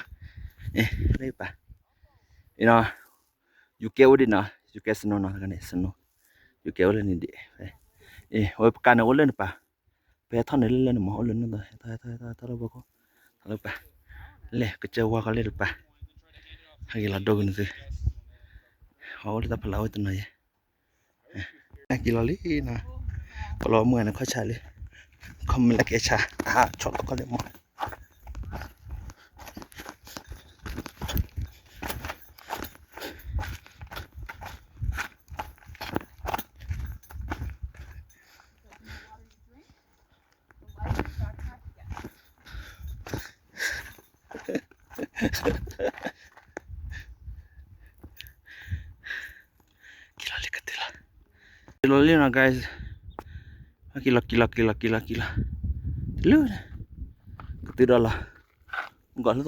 လၢပၢ် အံၤနီၤ ယူၤကဲအိၣ်ဒံးနီၤ ယူၤကဲ snow နီၤ တဂၤန့ၣ် snow ယူၤကဲအိၣ်လၢန့ၣ်ဒံး အံၤ ဝဲပကါန့ၣ်အိၣ်လၢနပၢ် ပဟဲထီၣ်န့ၣ်လၢလၢန့ၣ်မး အိၣ်လၢနၢ်သီ ဟဲထီၣ် ဟဲထီၣ် ဟဲထီၣ် ထီၣ်လၢပှၤခိၣ် ထီၣ်လၢပၢ် လဲၤကစၢၢ်ဝါကီးလၢတပၢ် ဟဲက့ၤလီၤဒိကနသု ဟးအိၣ်လၢတၢ်ဖီလာ်အိၣ်တနီၤယဲ ဟဲက့ၤလီၤလံနီၤ ကလီၤမုၢ်ဂၤန့ၣ်ခီၣ်ဆါလံ ခီမ့ၢ်လၢကဲဆါ အဟးဆီၣ်လီၤခီၣ်လံမး က့ၤလီၤလံကတုၤလီၤ က့ၤလီၤလံနီၤ guys ဟဲက့ၤလီၤ က့ၤလီၤ က့ၤလီၤ က့ၤလီၤ က့ၤလီၤ တလၢန့ၣ် ကတုၤဒီးလီၤ မုၢ်ကီၤလၢသီဖိ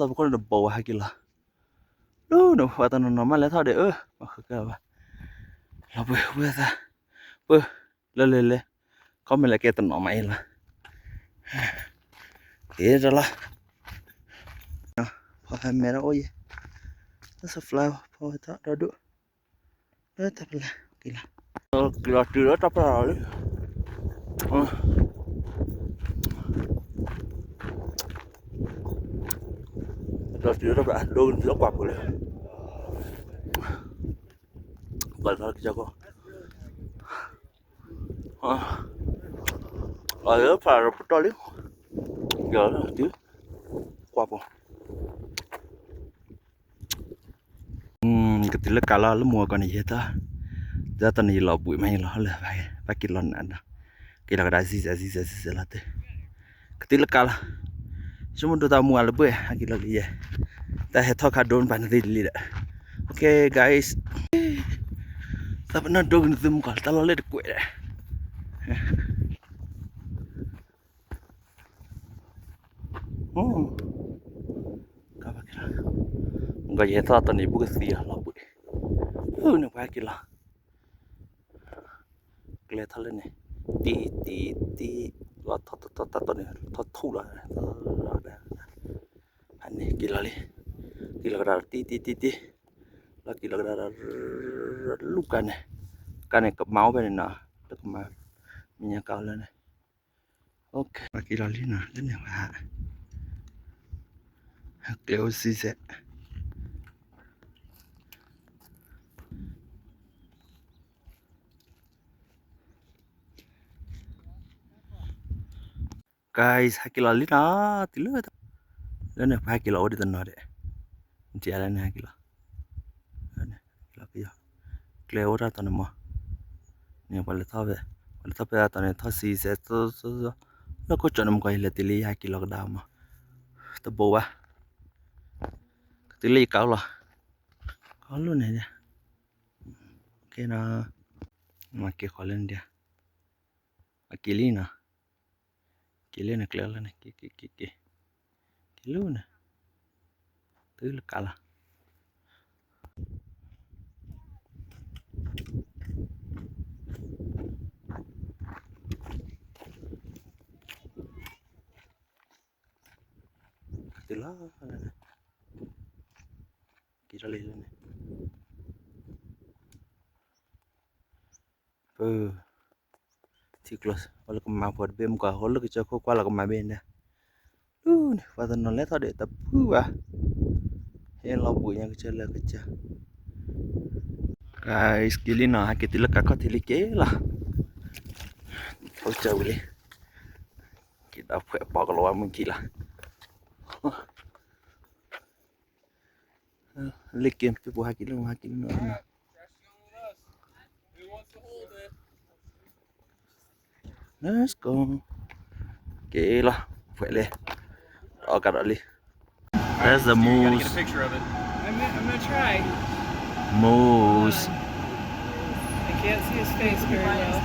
ခိၣ်န့ၣ်တဘီဝဲ ဟဲက့ၤလီၤ လၢန့ၣ် ပှၤတနီၤနီၤမးလဲၤထီၣ်ဒီး အၢ မၤဃုကဲဘၣ် လီၤပှ့ၤဝဲသး ပၢ လဲၤလဲၤလဲၤ ခီမ့ၢ်လၢကဲတနီၤမးအံၤလီၤ က့ၤတလီၤ ဖီသးမဲထီၣ်အိၣ်ယဲ တၢ် supply ဖီဝဲထီၣ်ဒီဒူၣ် လၢတၢ်ဖီလာ် က့ၤလီၤ က့ၤလီၤတုၤလၢတၢ်ဖီလာ်လံ ဒီးတုၤလၢတၢ်ဖီလာ် ဒိကနသုကွၢ်ပူၤလံ ကွၢ်လီၤကစၢ်ကီ အလၢဖးပတီၢ်လံ ယၤလၢတုၤ ကွၢ်ပူၤ ကတုၤလၢကးလီၤ လၢမုၢ်ဂီၤကီးန့ၣ် ယဲတၢ် တၢ်တနံၤယလီၤဘှံးမး ယလီၤလၢ ဘၣ်က့ၤလီၤနၤဒီး က့ၤလီၤကဒါ zigzag zigzag zigzag လီၤတၢ် ကတုၤလၢကးလီၤ ဆိကမိၣ်ဒိၣ်တၢ်မူအလၢဘှဲၣ် ဟဲက့ၤလီၤလံယဲ တၢ်ဟဲထီၣ်ခါဒိၣ်န့ၣ် ပာ်နသ့လံဒီး okay guys သးပနီၣ်ဒိကနသုမုၢ်ကီၤ တၢ်လီၢ်လၢတကွဲးဒီး ကဘၣ်က့ၤလီၤ မုၢ်ကီၤ ယဟဲထီၣ်တနံၤ ဘူးကသံအလီၤဘှံး ဖုန့ၣ်ပှၤဟဲက့ၤလီၤ ကျဲထီၣ်လၢန့ၣ် တံၢ်တံၢ်တံၢ် လီၤထီၣ်ထီၣ်ထီၣ်တၢ်တီၢ်န့ၣ် ထီၣ်ထူၣ်လီၤ ဖဲန့ၣ်က့ၤလီၤလံ က့ၤလီၤကဒါတံၢ်တံၢ်တံၢ်တံၢ် လီၤက့ၤလီၤကဒါ လူၢ်ကါန့ၣ် ကါန့ၣ်ကမၤအိၣ်ဖဲန့ၣ်နီၤ လၢကမၤ မ့ၢ်ညါကါအိၣ်လၢန့ၣ် okay ပှၤက့ၤလီၤလံနီၤ လၢန့ၣ်ဝဲ ကျဲအိၣ် zigzag စဲး အ guys, ဟဲက့ၤလီၤလံနီၤ, တုၤလၢ လၢန့ၣ် ပှၤဟဲက့ၤလီၤအိၣ်ဒံးတနီၤဒဲး, နထံၣ်လၢန့ၣ်ဟဲက့ၤလီၤ, လီၤကယီၤ, ကျဲအိၣ်တၢ်တီၤန့ၣ်မး, န့ၣ်ပှၤလဲၤထီၣ်ဖဲ, ပှၤလဲၤထီၣ်ဖဲအတီၤန့ၣ် ထီၣ်စံဆဲး လၢခိၣ်ကၠီန့ၣ်မကီး ယလဲၤတုၤလံ ယဟဲက့ၤလီၤကဒါမး, တဘိးဘၣ်, ကတုၤလၢယကးအိၣ်လီၤ, ကီၢ်လီၤန့ၣ်, ကဲနီၤ, မၤက့ၤဃီၤလၢန့ၣ်ဒဲး, အက့ၤလံနီၤ, က့ၤလၢန့ၣ်ကျဲလၢန့ၣ်, က့ၤ က့ၤ က့ၤ က့ၤ, က့ၤလၢန့ၣ်, တုၤလၢကးလီၤ. တုၤလီၤ, က့ၤထီၣ်လံန့ၣ်, ပ ထံကျိ, အလၢကမၤဖိတဘ့ၣ်မကီး ဟိလၢကစၢၢ်ခိၣ်ကွၢ်လီၤကမၤဘ့ၣ်န့ၣ်, လၢန့ၣ် ပှၤတနီၤလဲၤထီၣ်ဒံးတဖုဘၣ်, ဟဲလီၤဘှံးညါကစၢၢ်လၢကစၢၢ်, guys က့ၤလံနီၤ, ဟဲက့ၤတုၤလၢကးခီၣ်ထံးလံက့ၤလီၤ, ထီၣ်ကစၢၢ်ဝံၤလံ, က့ၤဒီးဖှဲးပီကလီၤဝါမုၢ်ခံလီၤ. လ့က့ၤ ပဟဲက့ၤလၢ ဟဲက့ၤလၢနီၤ, Let's go. က့ၤလီၤ, ဖှဲးလံ, အီၣ်ကဒီးလံ. That's the moose. I'm gonna, I'm gonna try. Moose. I can't see his face very well.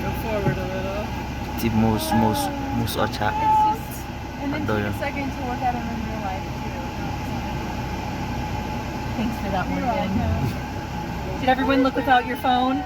Go forward a little. See moose, moose, moose အီၣ်ဆၣ်. And then take a second to look at him in real life too. Thanks for that one, Jen. Did everyone look without your phone?